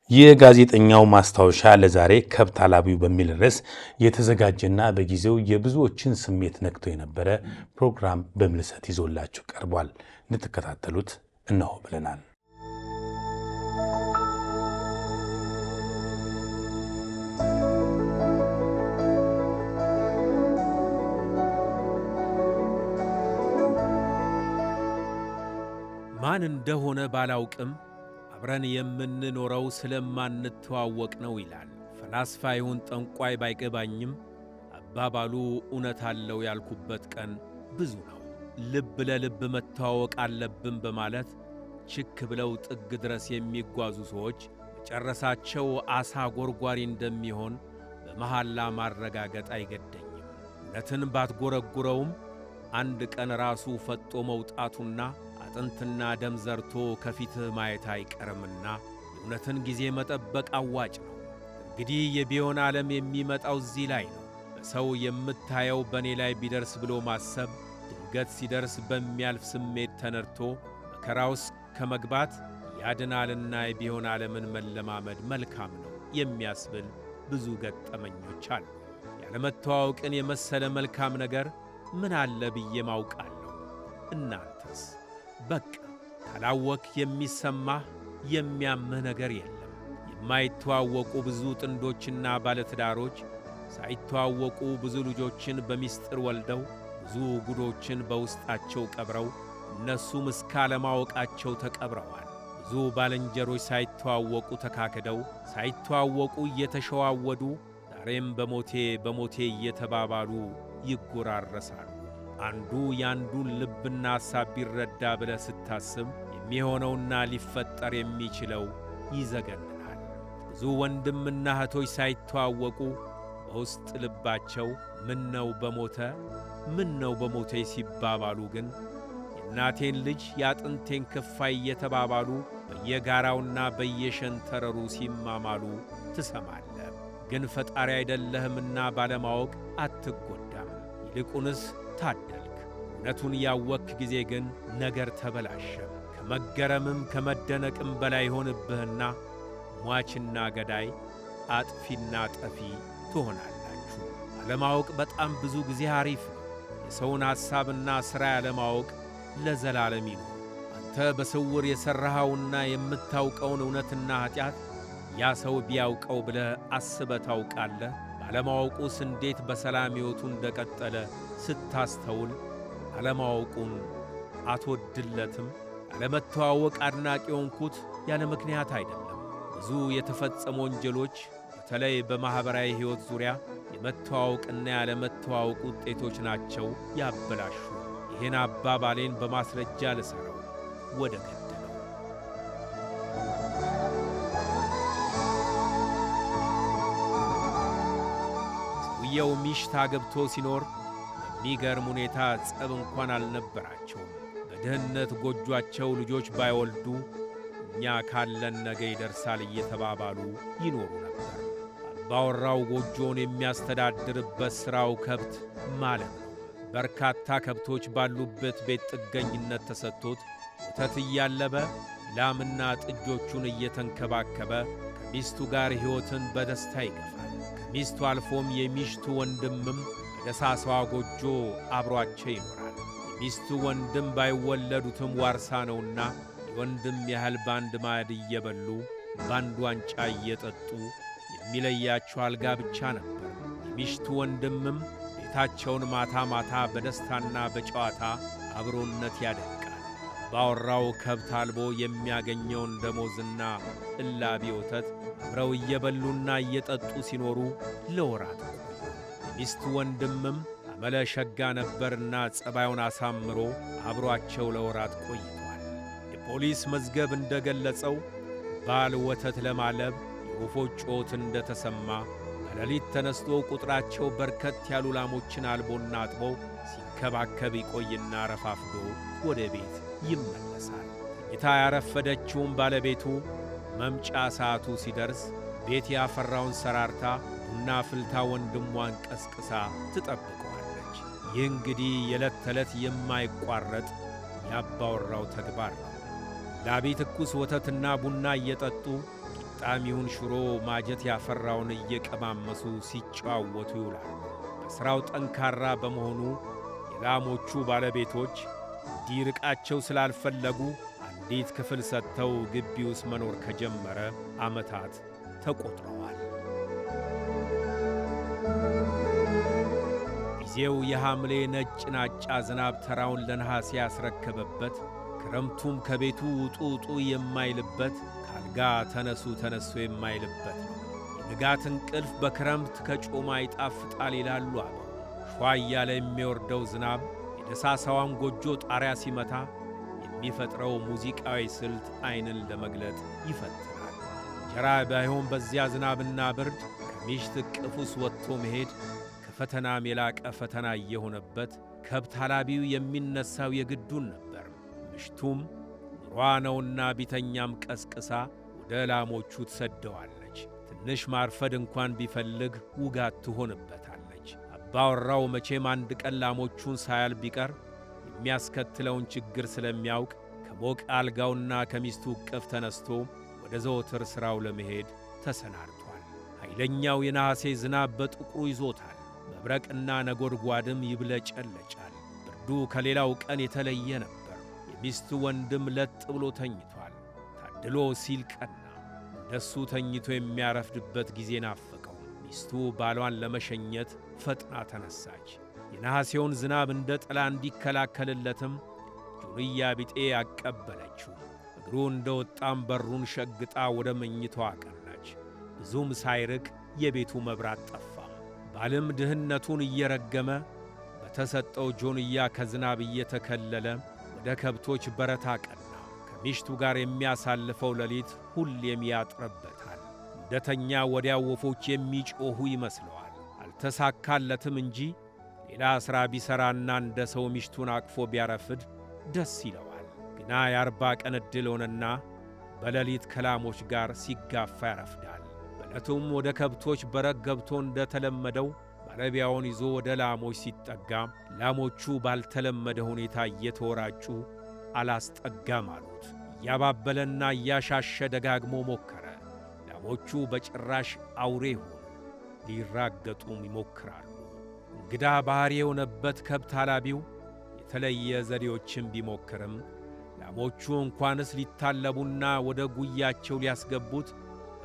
የጋዜጠኛው ማስታወሻ ለዛሬ ከብት አላቢው በሚል ርዕስ የተዘጋጀና በጊዜው የብዙዎችን ስሜት ነክቶ የነበረ ፕሮግራም በምልሰት ይዞላችሁ ቀርቧል። እንድትከታተሉት እነሆ ብለናል። ማን እንደሆነ ባላውቅም አብረን የምንኖረው ስለማንተዋወቅ ነው ይላል። ፈላስፋ ይሁን ጠንቋይ ባይገባኝም አባባሉ እውነት አለው ያልኩበት ቀን ብዙ ነው። ልብ ለልብ መተዋወቅ አለብን በማለት ችክ ብለው ጥግ ድረስ የሚጓዙ ሰዎች መጨረሳቸው ዓሣ ጎርጓሪ እንደሚሆን በመሐላ ማረጋገጥ አይገደኝም። እውነትን ባትጎረጉረውም አንድ ቀን ራሱ ፈጦ መውጣቱና አጥንትና ደም ዘርቶ ከፊትህ ማየት አይቀርምና የእውነትን ጊዜ መጠበቅ አዋጭ ነው። እንግዲህ የቢሆን ዓለም የሚመጣው እዚህ ላይ ነው። በሰው የምታየው በእኔ ላይ ቢደርስ ብሎ ማሰብ ድንገት ሲደርስ በሚያልፍ ስሜት ተነድቶ መከራ ውስጥ ከመግባት ያድናልና የቢሆን ዓለምን መለማመድ መልካም ነው የሚያስብል ብዙ ገጠመኞች አሉ። ያለመተዋወቅን የመሰለ መልካም ነገር ምን አለ ብዬ ማውቃለሁ። እናንተስ? በቃ ካላወክ የሚሰማህ የሚያምህ ነገር የለም። የማይተዋወቁ ብዙ ጥንዶችና ባለትዳሮች ሳይተዋወቁ ብዙ ልጆችን በሚስጥር ወልደው ብዙ ጉዶችን በውስጣቸው ቀብረው እነሱም እስካለማወቃቸው ተቀብረዋል። ብዙ ባልንጀሮች ሳይተዋወቁ ተካክደው ሳይተዋወቁ እየተሸዋወዱ ዛሬም በሞቴ በሞቴ እየተባባሉ ይጎራረሳሉ። አንዱ ያንዱን ልብና ሐሳብ ቢረዳ ብለህ ስታስብ የሚሆነውና ሊፈጠር የሚችለው ይዘገንናል። ብዙ ወንድምና እህቶች ሳይተዋወቁ በውስጥ ልባቸው ምነው በሞተ ምነው በሞቴ ሲባባሉ ግን የእናቴን ልጅ የአጥንቴን ክፋይ እየተባባሉ በየጋራውና በየሸንተረሩ ሲማማሉ ትሰማለህ። ግን ፈጣሪ አይደለህምና ባለማወቅ አትጎዳም። ይልቁንስ ታደልክ። እውነቱን ያወክ ጊዜ ግን ነገር ተበላሸ። ከመገረምም ከመደነቅም በላይ ይሆንብህና ሟችና ገዳይ አጥፊና ጠፊ ትሆናላችሁ። አለማወቅ በጣም ብዙ ጊዜ አሪፍ ነው። የሰውን ሐሳብና ሥራ ያለማወቅ ለዘላለም ይኑር። አንተ በስውር የሠራኸውና የምታውቀውን እውነትና ኀጢአት ያ ሰው ቢያውቀው ብለህ አስበህ ታውቃለህ? ባለማወቁስ እንዴት በሰላም ሕይወቱ እንደቀጠለ ስታስተውል አለማወቁን አትወድለትም? ያለመተዋወቅ አድናቂ ሆንኩት ያለ ምክንያት አይደለም። ብዙ የተፈጸሙ ወንጀሎች በተለይ በማኅበራዊ ሕይወት ዙሪያ የመተዋወቅና ያለመተዋወቅ ውጤቶች ናቸው ያበላሹ። ይህን አባባሌን በማስረጃ ልሰረው ወደ ገደለው። ሰውየው ሚሽት አገብቶ ሲኖር በሚገርም ሁኔታ ጸብ እንኳን አልነበራቸውም። በድህነት ጎጇቸው ልጆች ባይወልዱ እኛ ካለን ነገ ይደርሳል እየተባባሉ ይኖሩ ነበር። አባወራው ጎጆውን የሚያስተዳድርበት ሥራው ከብት ማለት ነው። በርካታ ከብቶች ባሉበት ቤት ጥገኝነት ተሰጥቶት ወተት እያለበ ላምና ጥጆቹን እየተንከባከበ ከሚስቱ ጋር ሕይወትን በደስታ ይገፋል። ከሚስቱ አልፎም የሚሽቱ ወንድምም በደሳሳዋ ጎጆ አብሯቸው ይኖራል። የሚስቱ ወንድም ባይወለዱትም ዋርሳ ነውና የወንድም ያህል በአንድ ማዕድ እየበሉ በአንድ ዋንጫ እየጠጡ የሚለያቸው አልጋ ብቻ ነበር። የሚሽቱ ወንድምም ቤታቸውን ማታ ማታ በደስታና በጨዋታ አብሮነት ያደምቃል። ባወራው ከብት አልቦ የሚያገኘውን ደሞዝና እላቢ ወተት አብረው እየበሉና እየጠጡ ሲኖሩ ለወራት ቆዩ። የሚስቱ ወንድምም አመለ ሸጋ ነበርና ጸባዩን አሳምሮ አብሯቸው ለወራት ቆይቷል። የፖሊስ መዝገብ እንደገለጸው ባል ወተት ለማለብ የወፎች ጮት እንደተሰማ በሌሊት ተነስቶ ቁጥራቸው በርከት ያሉ ላሞችን አልቦና አጥቦ ሲንከባከብ ይቆይና ረፋፍዶ ወደ ቤት ይመለሳል። ተኝታ ያረፈደችውን ባለቤቱ መምጫ ሰዓቱ ሲደርስ ቤት ያፈራውን ሰራርታ ቡና ፍልታ ወንድሟን ቀስቅሳ ትጠብቀዋለች። ይህ እንግዲህ የዕለት ተዕለት የማይቋረጥ ያባወራው ተግባር ነው። ላቢ ትኩስ ወተትና ቡና እየጠጡ ቂጣም ይሁን ሽሮ ማጀት ያፈራውን እየቀማመሱ ሲጨዋወቱ ይውላሉ። በሥራው ጠንካራ በመሆኑ የላሞቹ ባለቤቶች እንዲርቃቸው ስላልፈለጉ አንዲት ክፍል ሰጥተው ግቢ ውስጥ መኖር ከጀመረ ዓመታት ተቆጥረዋል። ጊዜው የሐምሌ ነጭ ናጫ ዝናብ ተራውን ለነሐሴ ያስረከበበት፣ ክረምቱም ከቤቱ ውጡ ውጡ የማይልበት፣ ካልጋ ተነሱ ተነሱ የማይልበት ነው። የንጋት እንቅልፍ በክረምት ከጮማ ይጣፍጣል ይላሉ አበው። ሿ እያለ የሚወርደው ዝናብ የደሳሳዋን ጎጆ ጣሪያ ሲመታ የሚፈጥረው ሙዚቃዊ ስልት ዓይንን ለመግለጥ ይፈትናል። እንጀራ ባይሆን በዚያ ዝናብና ብርድ ከሚሽት እቅፍ ውስጥ ወጥቶ መሄድ ከፈተናም የላቀ ፈተና እየሆነበት ከብት አላቢው የሚነሳው የግዱን ነበር። ምሽቱም ኑሯ ነውና ቢተኛም ቀስቅሳ ወደ ላሞቹ ትሰደዋለች። ትንሽ ማርፈድ እንኳን ቢፈልግ ውጋት ትሆንበታለች። አባወራው መቼም አንድ ቀን ላሞቹን ሳያል ቢቀር የሚያስከትለውን ችግር ስለሚያውቅ ከሞቅ አልጋውና ከሚስቱ እቅፍ ተነስቶ ወደ ዘወትር ሥራው ለመሄድ ተሰናድቷል። ኃይለኛው የነሐሴ ዝናብ በጥቁሩ ይዞታል። መብረቅና ነጎድጓድም ይብለጨለጫል። ብርዱ ከሌላው ቀን የተለየ ነበር። የሚስቱ ወንድም ለጥ ብሎ ተኝቷል። ታድሎ ሲል ቀና። እንደሱ ተኝቶ የሚያረፍድበት ጊዜ ናፈቀው። ሚስቱ ባሏን ለመሸኘት ፈጥና ተነሳች። የነሐሴውን ዝናብ እንደ ጥላ እንዲከላከልለትም ጆንያ ቢጤ አቀበለችው። እግሩ እንደ ወጣም በሩን ሸግጣ ወደ መኝታዋ አቀናች። ብዙም ሳይርቅ የቤቱ መብራት ጠፋ። ባልም ድህነቱን እየረገመ በተሰጠው ጆንያ ከዝናብ እየተከለለ ወደ ከብቶች በረት አቀና። ከሚሽቱ ጋር የሚያሳልፈው ሌሊት ሁሌም ያጥርበታል። እንደተኛ ወዲያው ወፎች የሚጮኹ ይመስለዋል። አልተሳካለትም እንጂ ሌላ ሥራ ቢሠራና እንደ ሰው ሚሽቱን አቅፎ ቢያረፍድ ደስ ይለዋል። ግና የ40 ቀን ዕድል ሆነና በሌሊት ከላሞች ጋር ሲጋፋ ያረፍዳል። በዕለቱም ወደ ከብቶች በረት ገብቶ እንደተለመደው ማለቢያውን ይዞ ወደ ላሞች ሲጠጋ ላሞቹ ባልተለመደ ሁኔታ እየተወራጩ አላስጠጋም አሉት። እያባበለና እያሻሸ ደጋግሞ ሞከረ። ላሞቹ በጭራሽ አውሬ ሆኑ፣ ሊራገጡም ይሞክራሉ። እንግዳ ባሕሪ የሆነበት ከብት አላቢው የተለየ ዘዴዎችን ቢሞክርም ላሞቹ እንኳንስ ሊታለቡና ወደ ጉያቸው ሊያስገቡት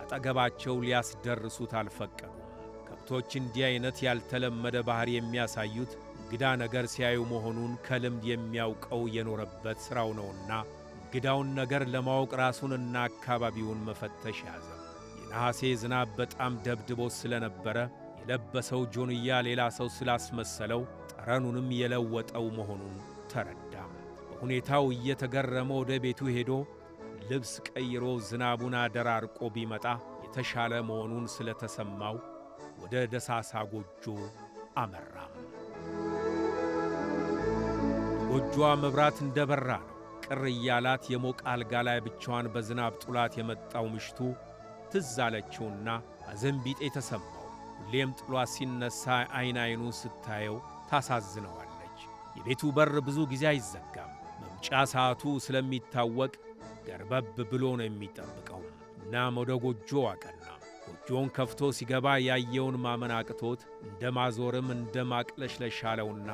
አጠገባቸው ሊያስደርሱት አልፈቀዱም። ከብቶች እንዲህ አይነት ያልተለመደ ባሕሪ የሚያሳዩት እንግዳ ነገር ሲያዩ መሆኑን ከልምድ የሚያውቀው የኖረበት ሥራው ነውና እንግዳውን ነገር ለማወቅ ራሱንና አካባቢውን መፈተሽ ያዘ። የነሐሴ ዝናብ በጣም ደብድቦ ስለነበረ የለበሰው ጆንያ ሌላ ሰው ስላስመሰለው ጠረኑንም የለወጠው መሆኑን ተረዳ። በሁኔታው እየተገረመ ወደ ቤቱ ሄዶ ልብስ ቀይሮ ዝናቡን አደራርቆ ቢመጣ የተሻለ መሆኑን ስለተሰማው ወደ ደሳሳ ጎጆ አመራም። ጎጆዋ መብራት እንደበራ ነው። ቅር እያላት የሞቀ አልጋ ላይ ብቻዋን በዝናብ ጥሏት የመጣው ምሽቱ ትዝ አለችውና ሐዘን ቢጤ ተሰማው። ሁሌም ጥሏት ሲነሳ አይን አይኑን ስታየው ታሳዝነዋለች። የቤቱ በር ብዙ ጊዜ አይዘጋም። መምጫ ሰዓቱ ስለሚታወቅ ገርበብ ብሎ ነው የሚጠብቀው። እናም ወደ ጎጆ አቀና። ጎጆውን ከፍቶ ሲገባ ያየውን ማመን አቅቶት እንደ ማዞርም እንደ ማቅለሽለሽ አለውና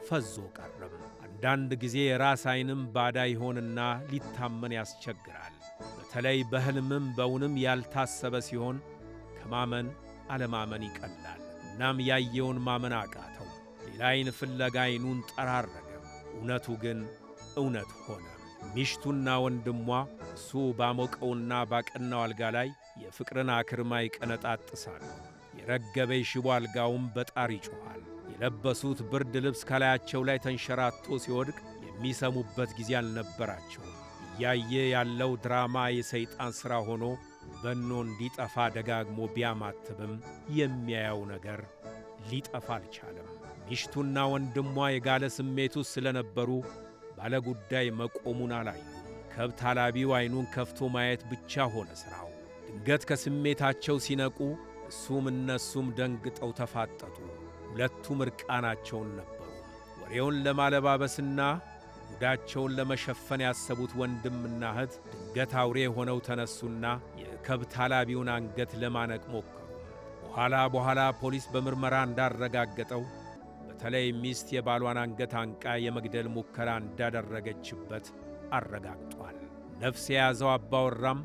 ፈዞ ቀረም። አንዳንድ ጊዜ የራስ ዓይንም ባዳ ይሆንና ሊታመን ያስቸግራል። በተለይ በሕልምም በውንም ያልታሰበ ሲሆን ከማመን አለማመን ይቀላል። እናም ያየውን ማመን አቃተው። ሌላ ዓይን ፍለጋ ዓይኑን ጠራረገ። እውነቱ ግን እውነት ሆነ። ሚሽቱና ወንድሟ እሱ ባሞቀውና ባቀናው አልጋ ላይ የፍቅርን አክርማ ይቀነጣጥሳሉ። የረገበ የሽቦ አልጋውም በጣር ይጮኻል። የለበሱት ብርድ ልብስ ከላያቸው ላይ ተንሸራቶ ሲወድቅ የሚሰሙበት ጊዜ አልነበራቸውም። እያየ ያለው ድራማ የሰይጣን ሥራ ሆኖ በኖ እንዲጠፋ ደጋግሞ ቢያማትብም የሚያየው ነገር ሊጠፋ አልቻለም። ሚሽቱና ወንድሟ የጋለ ስሜት ውስጥ ስለነበሩ ባለጉዳይ መቆሙን አላዩ። ከብት አላቢው ዓይኑን ከፍቶ ማየት ብቻ ሆነ ሥራው። ድንገት ከስሜታቸው ሲነቁ እሱም እነሱም ደንግጠው ተፋጠጡ። ሁለቱም እርቃናቸውን ነበሩ። ወሬውን ለማለባበስና ጉዳቸውን ለመሸፈን ያሰቡት ወንድምና እህት ድንገት አውሬ ሆነው ተነሱና የከብት አላቢውን አንገት ለማነቅ ሞከሩ። በኋላ በኋላ ፖሊስ በምርመራ እንዳረጋገጠው በተለይ ሚስት የባሏን አንገት አንቃ የመግደል ሙከራ እንዳደረገችበት አረጋግጧል። ነፍስ የያዘው አባወራም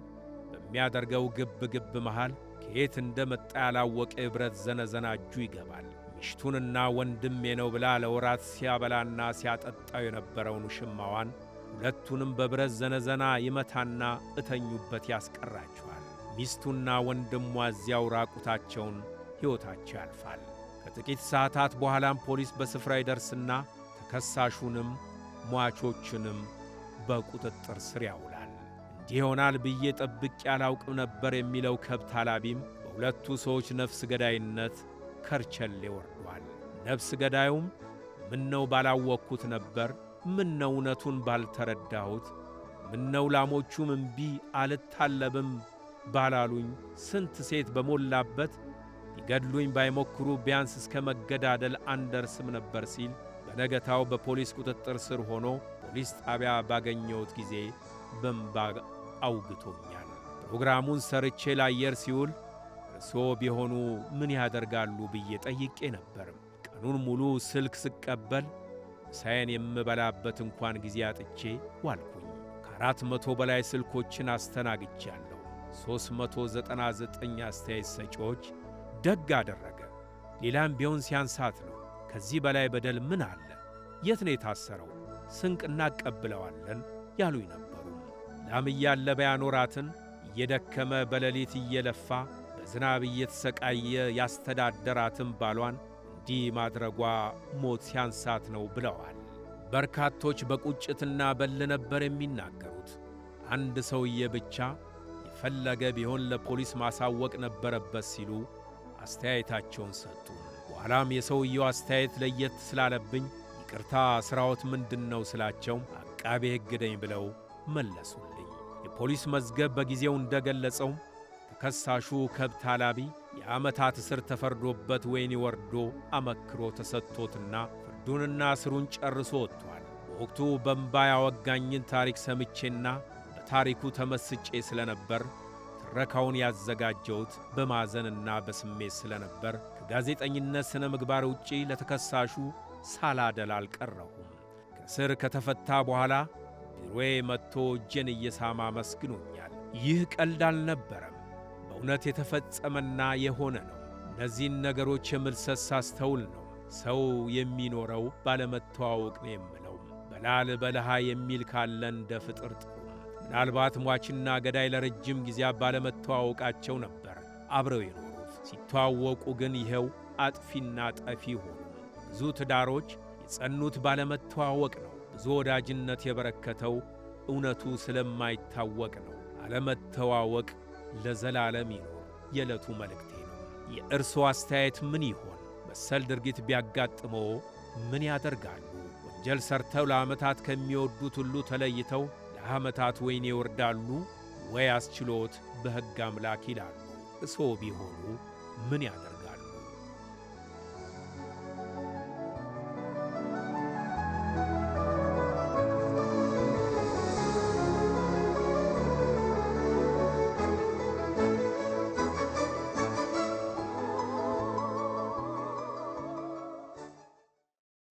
በሚያደርገው ግብ ግብ መሃል ከየት እንደመጣ ያላወቀ የብረት ዘነዘና እጁ ይገባል። ሚስቱንና ወንድሜ ነው ብላ ለወራት ሲያበላና ሲያጠጣው የነበረውን ውሽማዋን ሁለቱንም በብረት ዘነዘና ይመታና እተኙበት ያስቀራቸዋል። ሚስቱና ወንድሟ እዚያው ራቁታቸውን ሕይወታቸው ያልፋል። ከጥቂት ሰዓታት በኋላም ፖሊስ በስፍራ ይደርስና ተከሳሹንም ሟቾችንም በቁጥጥር ስር ያውላል። እንዲህ ይሆናል ብዬ ጠብቄ አላውቅም ነበር የሚለው ከብት አላቢም በሁለቱ ሰዎች ነፍስ ገዳይነት ከርቸሌ ወርዷል። ነፍስ ገዳዩም ምነው ባላወቅኩት ነበር፣ ምነው እውነቱን ባልተረዳሁት፣ ምነው ላሞቹም እምቢ አልታለብም ባላሉኝ፣ ስንት ሴት በሞላበት ሊገድሉኝ ባይሞክሩ ቢያንስ እስከ መገዳደል አንደርስም ነበር ሲል በነገታው በፖሊስ ቁጥጥር ስር ሆኖ ፖሊስ ጣቢያ ባገኘሁት ጊዜ በእንባ አውግቶኛል። ፕሮግራሙን ሰርቼ ለአየር ሲውል እርስዎ ቢሆኑ ምን ያደርጋሉ ብዬ ጠይቄ ነበር። ቀኑን ሙሉ ስልክ ስቀበል ምሳዬን የምበላበት እንኳን ጊዜ አጥቼ ዋልኩኝ። ከ400 በላይ ስልኮችን አስተናግጃለሁ። 399 አስተያየት ሰጪዎች ደግ አደረገ፣ ሌላም ቢሆን ሲያንሳት ነው፣ ከዚህ በላይ በደል ምን አለ? የት ነው የታሰረው? ስንቅ እናቀብለዋለን ያሉኝ ነበሩ። ላም እያለበ ያኖራትን እየደከመ በሌሊት እየለፋ በዝናብ እየተሰቃየ ያስተዳደራትን ባሏን እንዲህ ማድረጓ ሞት ሲያንሳት ነው ብለዋል። በርካቶች በቁጭትና በል ነበር የሚናገሩት። አንድ ሰውዬ ብቻ የፈለገ ቢሆን ለፖሊስ ማሳወቅ ነበረበት ሲሉ አስተያየታቸውን ሰጡ። በኋላም የሰውየው አስተያየት ለየት ስላለብኝ ይቅርታ ሥራዎት ምንድን ነው ስላቸው አቃቤ ሕግ ነኝ ብለው መለሱልኝ። የፖሊስ መዝገብ በጊዜው እንደገለጸው ተከሳሹ ከብት አላቢ የዓመታት እስር ተፈርዶበት ወህኒ ወርዶ አመክሮ ተሰጥቶትና ፍርዱንና እስሩን ጨርሶ ወጥቷል። በወቅቱ በእንባ ያወጋኝን ታሪክ ሰምቼና በታሪኩ ተመስጬ ስለነበር ትረካውን ያዘጋጀሁት በማዘንና በስሜት ስለነበር ከጋዜጠኝነት ሥነ ምግባር ውጪ ለተከሳሹ ሳላደላ አልቀረሁም። ከእስር ከተፈታ በኋላ ቢሮዬ መጥቶ እጄን እየሳማ አመስግኖኛል። ይህ ቀልድ አልነበረም፣ በእውነት የተፈጸመና የሆነ ነው። እነዚህን ነገሮች የምልሰት ሳስተውል ነው ሰው የሚኖረው ባለመተዋወቅ ነው የምለው። በላል በልሃ የሚል ካለ እንደ ፍጥር ጥሩ። ምናልባት ሟችና ገዳይ ለረጅም ጊዜ ባለመተዋወቃቸው ነበር አብረው የኖሩት። ሲተዋወቁ ግን ይኸው አጥፊና ጠፊ ሆኑ። ብዙ ትዳሮች የጸኑት ባለመተዋወቅ ነው። ብዙ ወዳጅነት የበረከተው እውነቱ ስለማይታወቅ ነው። አለመተዋወቅ ለዘላለም ይኖር የዕለቱ መልእክቴ ነው። የእርስዎ አስተያየት ምን ይሆን? መሰል ድርጊት ቢያጋጥመው ምን ያደርጋሉ? ወንጀል ሰርተው ለዓመታት ከሚወዱት ሁሉ ተለይተው ለዓመታት ወህኒ ይወርዳሉ ወይ አስችሎት በሕግ አምላክ ይላሉ? እርስዎ ቢሆኑ ምን ያደርጋሉ?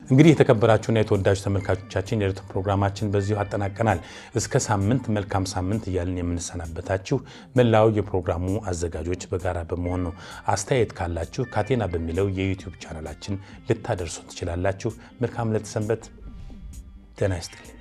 እንግዲህ የተከበራችሁና የተወዳጁ ተመልካቾቻችን የዕለቱ ፕሮግራማችን በዚሁ አጠናቀናል። እስከ ሳምንት መልካም ሳምንት እያልን የምንሰናበታችሁ መላው የፕሮግራሙ አዘጋጆች በጋራ በመሆን ነው። አስተያየት ካላችሁ ካቴና በሚለው የዩቲዩብ ቻናላችን ልታደርሱን ትችላላችሁ። መልካም ዕለተ ሰንበት። ጤና ይስጥልኝ።